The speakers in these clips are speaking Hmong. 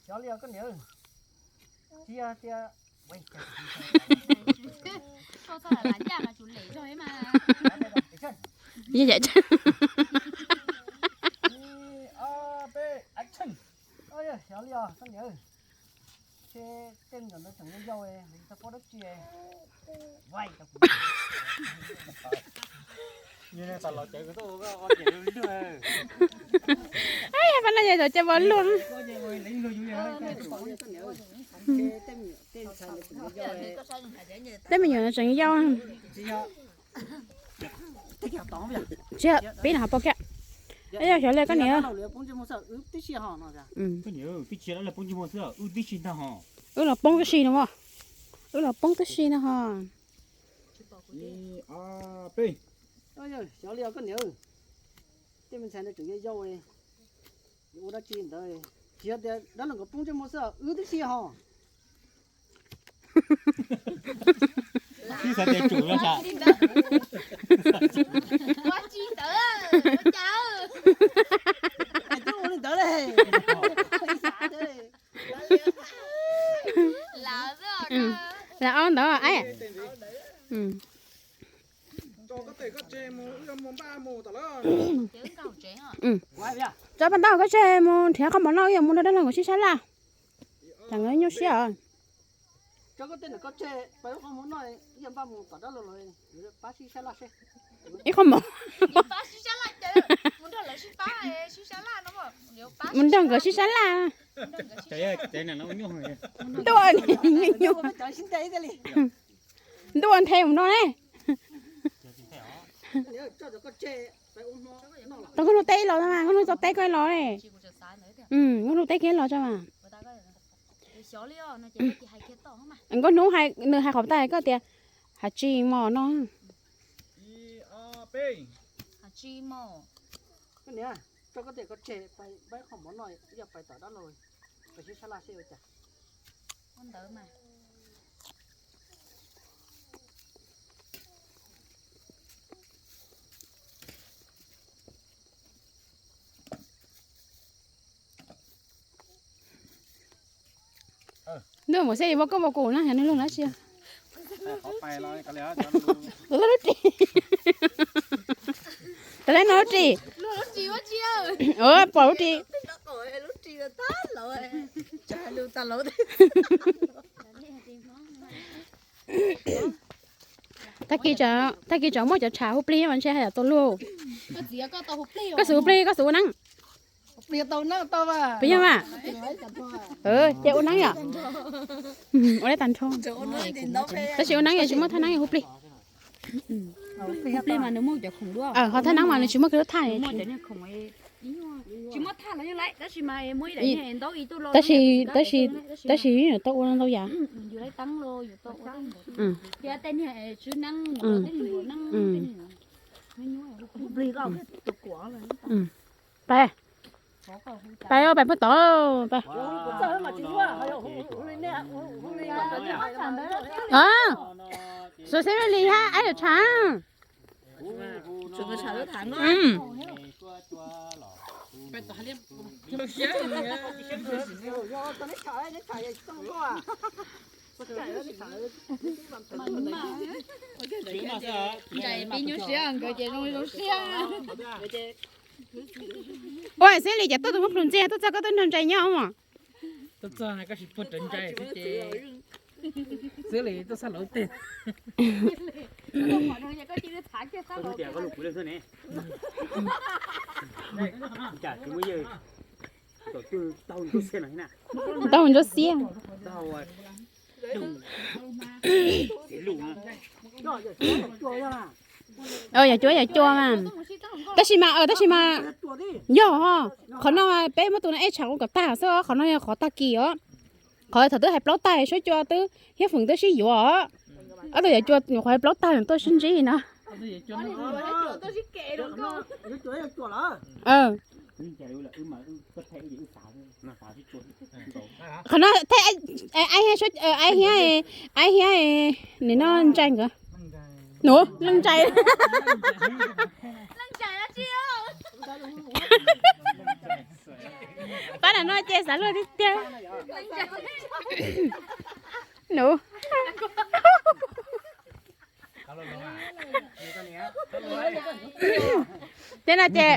Xyov li os koj niam. Tsis yog tias Xyov li os koj niam. Tej me nyuam ntawd tseem yau yau, tsis tau paub dab tsi. Pab no yog cov cai vov luag. Tej me nyuam no tseem yau. Tsis yog, pib no ho pau kiag. Yog xyov li koj niam. Wb los poob tib si no, wb los poob tib si no ho. Xyov li os koj niam. Tej me ntxhais ntawd tseem yau yau, yuav ua dab tsi ntawd. Tsis yog tias dab laug nkawd poob ntsej muag xwb, wb tib si ho. Tib xav tias tsum no sas. Ua tsis ntawd, ua cas? Twb ua li ntawd li. Lam ob ntawd. Tso paj ntaub koj tseg mus nrhiav qhov mov noj, wb yuav mus nrog dab laug nkawd sib sab laj. Tsam nkawd nyuaj siab os. Ib qho mov. Mus nrog nkawd sib sab laj. Ntuj, nyuaj nyuaj. Ntuj ua nthe mus no ne. Tau nkauj hnub teb los, nkauj hnub tau teb koj los ne. Nkauj hnub teb kiag los tso mas. Nkauj hnub nws hais qhov tag koj tias hais tsis mos no. Ntuj, mus xeb li vau koj vau kuv na, yog nws luag na tsis. Lub ris. Tau le no lub ris. Pom lub ris. Tag kis tsam muaj cov tshav hu plig mas ntshe haj yam tau luag. Koj xub hu plig, koj xub ua neeb. Puas yog mas? Ces ua neeb yom. Ua li tag nrho. Tab sis ua neeb yog tsis muaj thaj neeb hu plig. Ho thaj neeb mas nws tsis muaj kiag lub thaj. Tab sis, tab sis, tab sis tau ua ntau yam. Pais, pais, pais puag tod, pais. Xuv xeb li hab, aib lawm tshav. Ntsais pib nyuaj siab, nkawd ces zoo zoo siab. Ua xwb li ces tuaj tus muab plhus ntxiag tuaj txog koj tuaj nrog ntsais nyob mas. Tuaj txog koj tsis puag rawv ntsais xwb ces xwb li tuaj txog lawv teg. Tau ntsuab xiab. Yam cuab yam cua mas. Tab sis mas, tab sis mas, yog ho, qhov no peb muab tus no ej tshav ua kom tag xwb, qhov no yog qhov tag kis os. Qhov thaum twb hais plaub tag suab cua twb hiab feem twb sib yuav os. Ob tug yam cua nyuam qhuav hais plaub tag tuaj sib ntsib no. Qhov no thaj aib hiab, aib hiab nim no ntsais nkawd. Nuv leej ntsais. No ces xav luaj tiag tiag. Nus. Thiab no ces,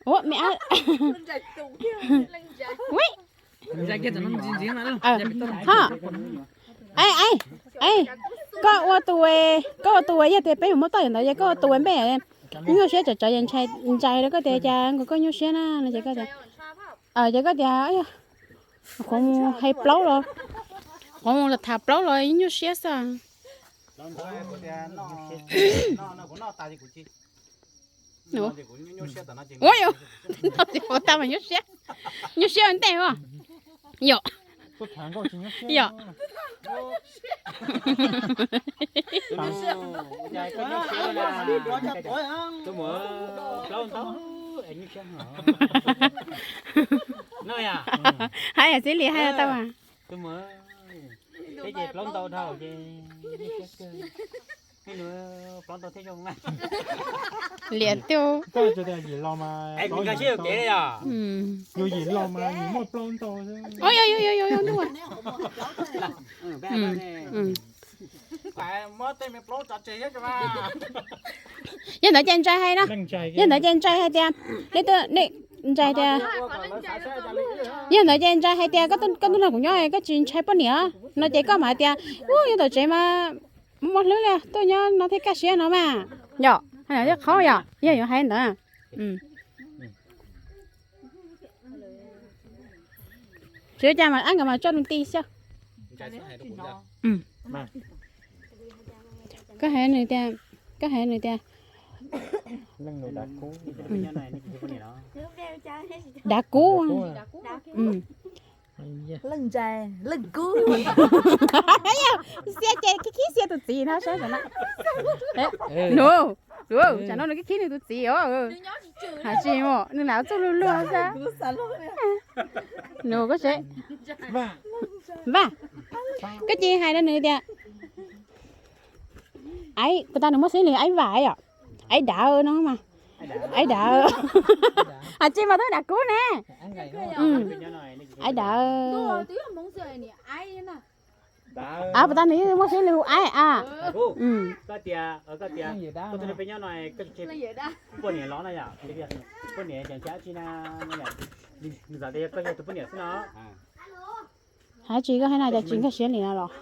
ua me ab, ui, ho, es, es, koj ua tus, koj ua tus uas yog tias peb yuav muab toj yam ntawd ces koj ua tus uas npe nyuaj siab tsawv tsawv, ntshai rau koj tias cas nkaus koj nyuaj siab na no ces koj tias, ces koj tias, qhuav mus hais plaub los, qhuav mus tham plaub los nyuaj siab xwb. Ua, ua tau mas nyuaj siab, nyuaj siab ua ntej os. Yom. Yom. Hais xib li hais tau mas. Liam tiag. Yus yim los mas yus muaj plaub ntau. Yog, yog, yog, yog, yog ntuj. Yog ntawd ces ntshai hais no, yog ntawd ces ntshai hais tias, ntshai tias, yog ntawd ces ntshai hais tias koj tuaj nrog kuv nyob koj tsis ntshai poj niam no ces koj mam hais tias, u, nyob tom tsev mas muaj hlwb li, tuaj nyob no thiaj kaj siab no mas. Yom, thiaj qhov yom, yog yuav hais ntawd. Tsis ua cas mas ab nkawd mas tso nws ti xwb. Koj hais nws tias, koj hais nws tias, dav kub. Leej ntshai leej kub. Xiab ces khib khib xiab tus txiv no saib no. Nus, tsam no nws khib khib nws tus txiv os. Hais tsis muaj, nws lam txuj luag luag xwb. Nus koj saib. Vam, koj cia li hais rau nws tias, aib, puas tas nws muab xib li aib vam yom, aib dav no mas, aib dav. Hais tsis mas twb dav kub ne. Aib dav. Puas tas nws yeej muab xib li hu aib a. Hais tsis koj hais no cas tsis nkag siab li no los.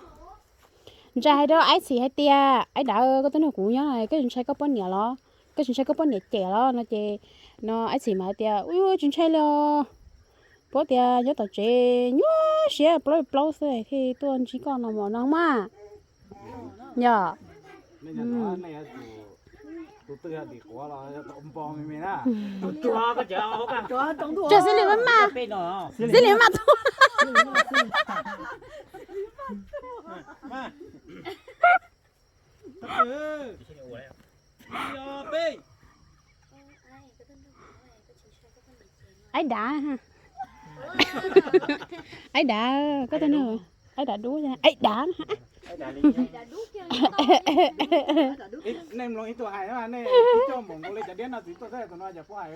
Ntshai hais rau aib txhim hais tias, aib dav, koj tuaj nrog kuv nyob koj tsis ntshai koj poj niam los? Koj tsis ntshai koj poj niam cem los no ces, no aib txhim mas hais tias, u, tsis ntshai li os. Paub tias nyob tom tsev nyuaj siab plaub plaub xwb thiaj tuaj ntsib koj no mos no mas. Yog. Tso xib li maj maj, xib li maj tuaj. Aib dav, aib dav, koj tuaj nrog, aib dav dub, aib dav. Nej mloog ib tug hais, nej coj npaum nkaus li cov diab no txiv tuaj xwb tus no yog puab hais.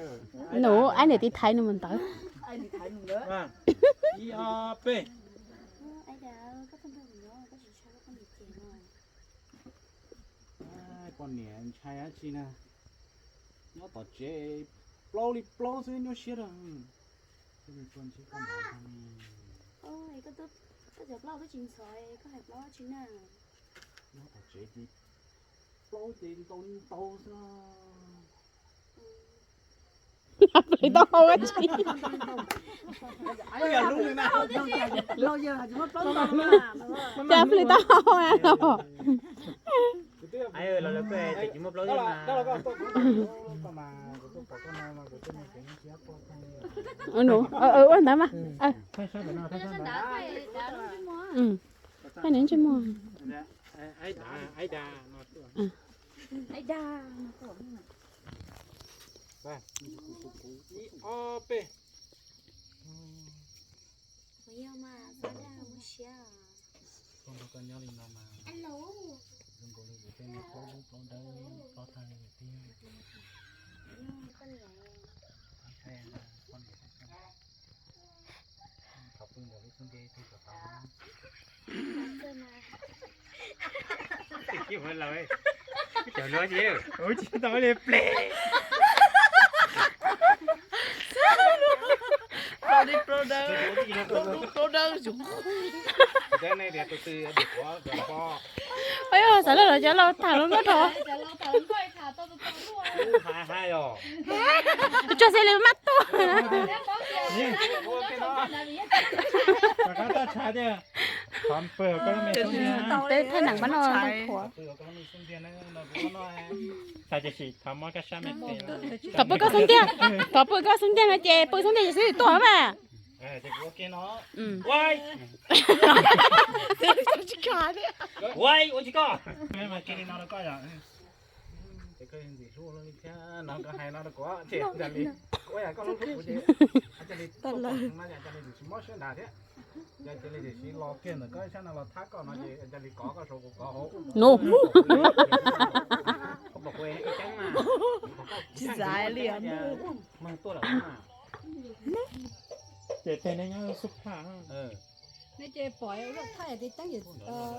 Nus, aib niam tiv thaiv nws mus ntawd. Poj niam ntshai dab tsi na, nyob tom tsev plaub li plaub xwb nyuaj siab rau. Koj cov plaub koj tsis ntxhov, koj hais plaub dab tsi na? Nyob tom tsev ces plaub ces ntau ntau xwb. Plis tau hau dab tsi? Cas plis tau hau a? Ua ntawd mas. Poj niam ntsej muag. Koj nrog koj nyob li no mas zoo nkaus li kuv tej me plaub dub plaub dawb plob tag li lawm tiag. Cov no ces tsis tau li ple. Plau li plau dawb, plau dub plau dawb. Ua yog xav lawm los cov laus tham lub nkauj rau. Tsuas xws li maj tuaj. Peb thaij neeg pab no tau thuav. Thov pw koj xub ntiag, thov pw koj xub ntiag no ces pw xub ntiag ces xwb tuaj mas. Ua tsis koj. Ces koj ntxim hlub li thiab no koj hais no rau kuv ces ua yam koj hlub hlub kuv ces cia li tuaj no ces cia li tsis mob siab nrad thiab. Yog cia li tiam sis los kiag ntawm koj sab no los thab koj no ces cia li kov koj saum kuv kov hauv. Tsis xav li. Mag tuaj lawm na. Ces tej neb nyob xub phaj. Nej ces pom ua loj thaij ces teeb ces